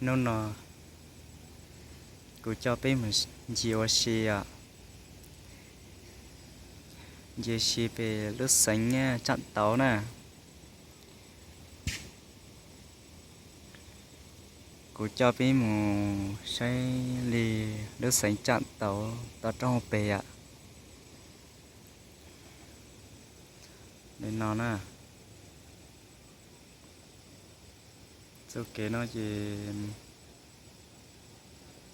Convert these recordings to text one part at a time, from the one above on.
Hnub no kuv coj peb mus ncig ua si os, ncig ua si pem lub xeev tsam tauv na. Kuv coj peb mus saib li lub xeev tsam tauv tau rau pem yom. Li no na, txoj kev no ces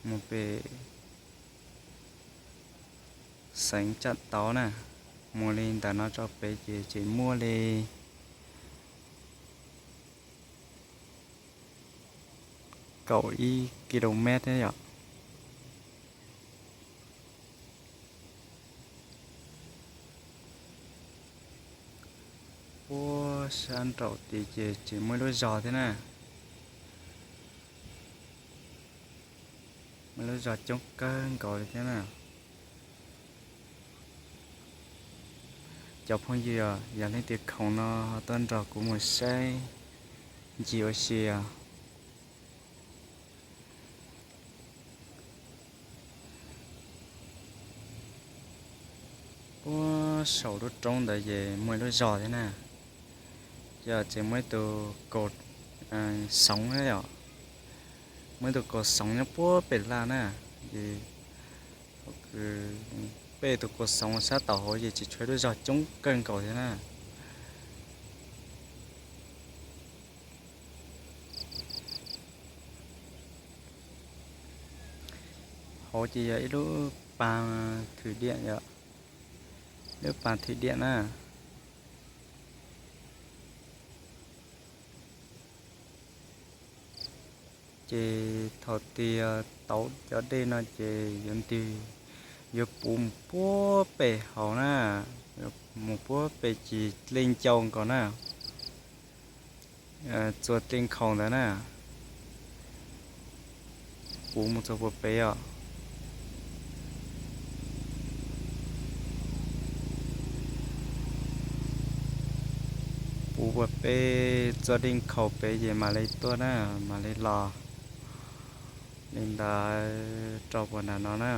mus pem xeev tsam tauv na, mus li ntawm no rau pem ces tseem muaj li kaum ib ki lo mev thiab yom. Puag sab nraum tid ces tseem muaj ib lub zos thiab na, muaj lub zos coob kawg nkaus li thiab na. Cov phooj ywg, yog leej twg khoom no ho tuaj nrog kuv mus saib ncig ua si os. Puag saum lub roob ntawd ces muaj ib lub zos thiab na, ces muaj ib tug kaus xoov, muaj ib tug kaus xoov nyob puag pem laj na, es peb tus kaus xoov sab tom hauv ces tseem tshuav ib lub zos coob kawg nkaus thiab na. Hauv ces yog ib lub pas thwm diam yom, lub pas thwm diam na. Ces thaum tias tauv cov dej no ces yuav ntws, yuav puv mus puag pem hauv na, mus puag pem cig dlej ncau nkaus na, txua dlej nkhaus ntawd na, puv mus txog puag pem os. Puv puag pem txua dlej nkhaus pem ces mam li tuaj na, mam li los li ntawd rau puag nram no na.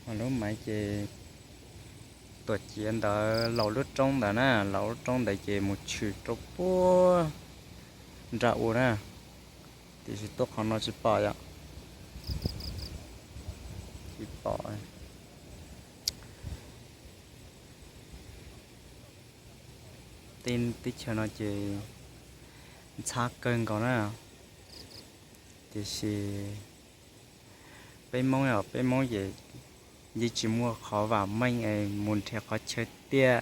Ho lub maiv ces tuam ciav ntawd laus lub roob ntawd na, laus lub roob ntawd ces mus tshwm rau puag nram ub na, tiam sis tuaj qhov no tsis pom yom, tsis pom. Tej teb chaws no ces ntxhab kawg nkaus na, tiam sis peb Hmoob os, peb Hmoob ces yeej tsis muaj qhov vam meej es mus nrhiav qhov chaw tiaj,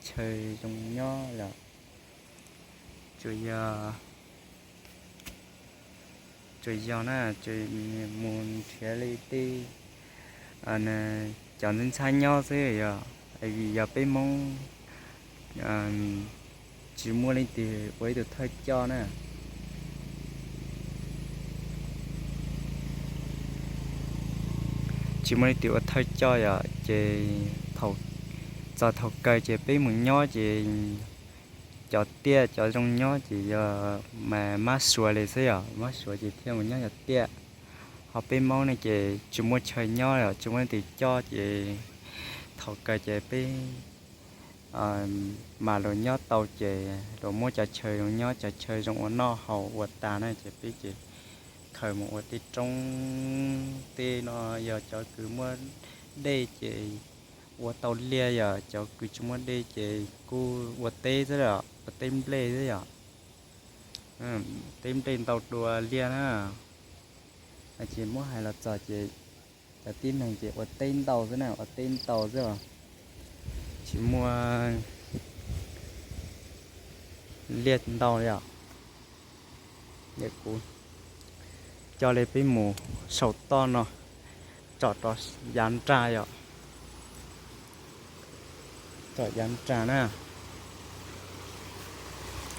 chaw zoo nyob los tsuas yog, tsuas yog na, mus nrhiav li tej cov ntxhab ntxhab nyob xwb yog, vim yog peb Hmoob tsis muaj leej twg ua ib tug thawj coj na, tsis muaj leej twg ua thawj coj yom, ces txog thaum kawg ces peb mus nyob ces cov tiaj cov zoo nyob ces yog mas mab suav li xwb yom, mab suav ces thiaj mus nyob cov tiaj. Ho peb Hmoob ne ces tsis muaj chaw nyob yom, tsis muaj leej twg coj ces thaum kawg ces peb mas luag nyob tau ces luag muab cov chaw zoo nyob, cov chaw zoo ua noj haus ua tas na ces peb ces khaws mus ua tej roob, tej no yog cov kws muaj dej ces ua tau liaj yom, cov kws tsis muaj dej ces kuj ua teb xwb, ua teb nplej xwb yom. Teb nplej ntau dua liaj na, ces muab hais los txog ces cov tib neeg ces ua teb ntau xwb na, ua teb ntau xwb, tsis muaj liaj ntau li os. Kuv coj li peb mus saum toj no, tsom rau yav nrag yom, tsom yav nrag na.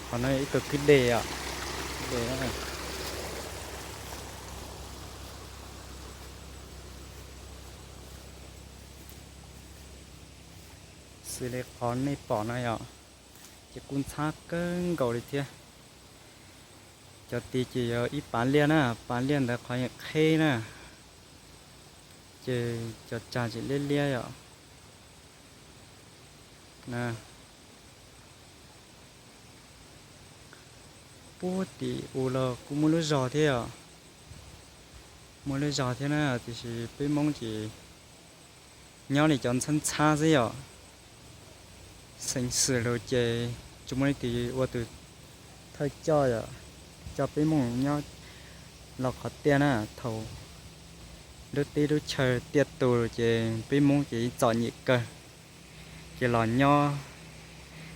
Qhov no ib tug kwj deg os, kwj deg. Xws li qhov nej pom no yom, ces kuj ntxhab kawg nkaus li thiab. Cov tid ces yog ib pas liaj na, pas liaj ntawd qhov qheb na, ces cov tsag tsis liab liab yom. Puag tim u los kuj muaj lub zos thiab os, muaj lub zos thiab na, tiam sis peb Hmoob ces nyob li cov ntxhab ntxhab xwb yom. Xeev Xwm lawm ces tsis muaj leej twg ua tus thawj coj yom, coj peb Hmoob nyob los qhov tiaj na. Thaum lub teb lub chaw tiaj tus ces peb Hmoob ces txom nyem kawg, ces los nyob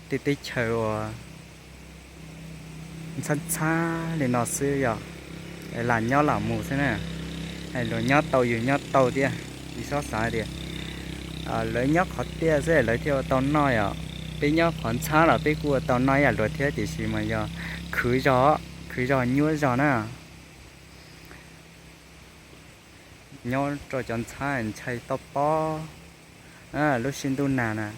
tej teb chaws uas ntxhab ntxhab li no xwb yom, lam nyob lam mus xwb na. Luag nyob tau yus nyob tau thiab, yus txhob xav tias lawv nyob qhov tiaj xwb lawv thiaj ua tau noj yom. Peb nyob qhov ntxhab los peb kuj ua tau noj ib yam luag thiab, tiam sis mas yog khwv zog, khwv zog nyuaj zog na. Nyob rau cov ntxhab ntshai toj pob lub sij ntuj nag na.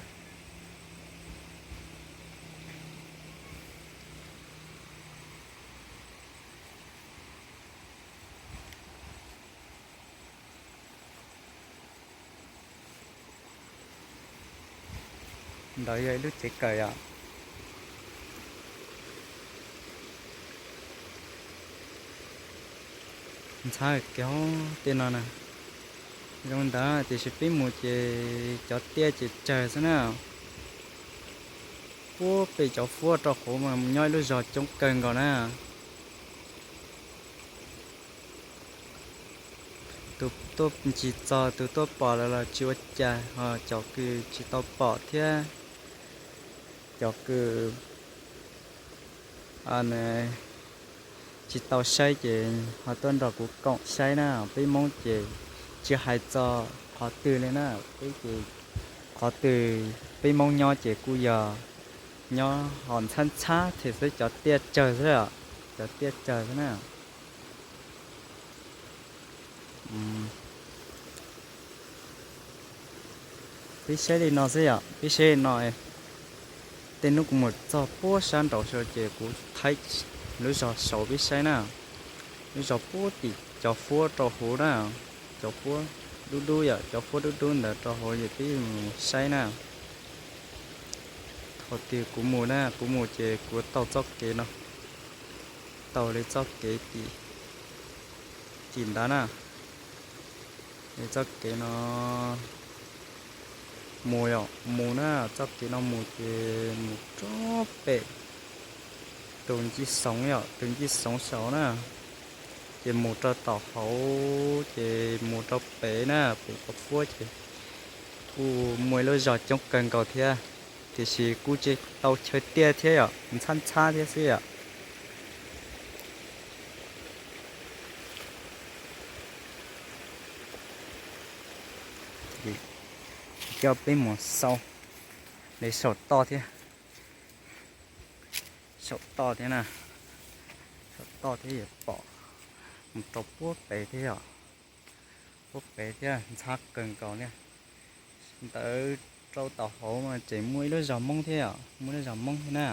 Ntawd yog ib lub tsev kawm yom. Ntxhab kiag tej no na. Zoo ntawd tiam sis peb mus ces cov tiaj ces tsawg xwb na. Puag pem cov huab rau hauv mas nyob ib lub zos coob kawg nkaus na. Tus tuaj ncig txog tus tuaj pom lawm los tsis ua cas, ho cov kws tsis tau pom thiab cov kws tsis tau saib ces ho tuaj nrog kuv koom saib na. Peb Hmoob ces tsis hais txog qhov twg li na, peb ces qhov twg peb Hmoob nyob ces kuj yog nyob ho ntxhab ntxhab thiab xwb, cov tiaj tsawg xwb, cov tiaj tsawg xwb na. Peb saib li no xwb yom, peb saib li no. Tej hnub kuv mus txog puag sab nraud ces kuv thaij lub zos saud peb saib na. Lub zos puag tim cov huab rau hauv na, cov huab dub dub yom, cov huab dub dub ntawd rau hauv ces peb mus saib na. Thaum twg kuv mus na, kuv mus ces kuv taug txoj kev no, taug li txoj kev tim ntawd na. Li txoj kev no mus, mus na, txoj kev no mus ces mus rau pem tus ncig xoov yom, tus ncig xoov saud na, ces mus rau tom hauv ces mus rau pem na, pem cov huab ces kuj muaj ib lub zos coob kawg nkaus thiab, tiam sis kuj tsis tau chaw tiaj thiab yom, ntxhab ntxhab thiab xwb yom. Coj peb mus xauj li saum toj thiab, saum toj thiab na, saum toj thiab yuav pom mus rau puag pem thiab yom, puag pem thiab ntxhab kawg nkaus li. Ntawd rau tom hauv mas tseem muaj ib lub zos Hmoob thiab yom, muaj lub zos Hmoob thiab na.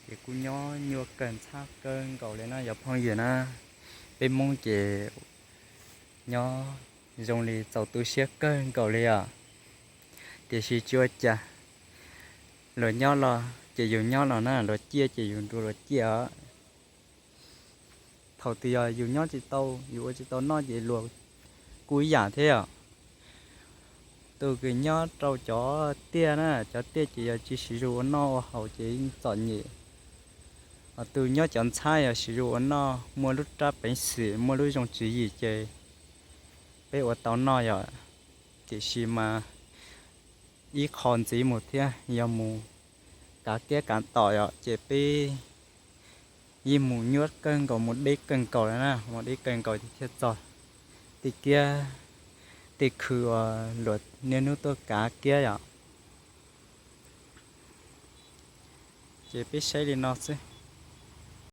Ces kuj nyob nyuaj kawg ntxhab kawg nkaus li na yog phooj ywg na. Peb Hmoob ces nyob zoo li txaus tu siab kawg nkaus li os. Tiam sis tsis ua cas, luag nyob los ces yus nyob los na, luag ciaj ces yus nrog luag ciaj os. Thaum twg yog yus nyob tsis tau, yus ua tsis tau noj ces luag kuj ib yam thiab yom. Tus kws nyob rau cov tiaj na, cov tiaj ces yog tsis siv zug ua noj ua haus ces yeej txom nyem. Ho tus nyob cov ntxhab yog siv zug ua noj, muaj lub rab peev xwm, muaj lub zoo tswv yim ces peb ua tau noj yom. Tiam sis mas ib qho ntxiv mus thiab yog mus kav kiab kav tom yom, ces peb yeej mus nyuaj kawg nkaus, mus deb kawg nkaus li na, mus deb kawg nkaus ces thiaj txog tej kiab tej khw uas luag niaj hnub tuaj kav kiab yom. Ces peb saib li no xwb,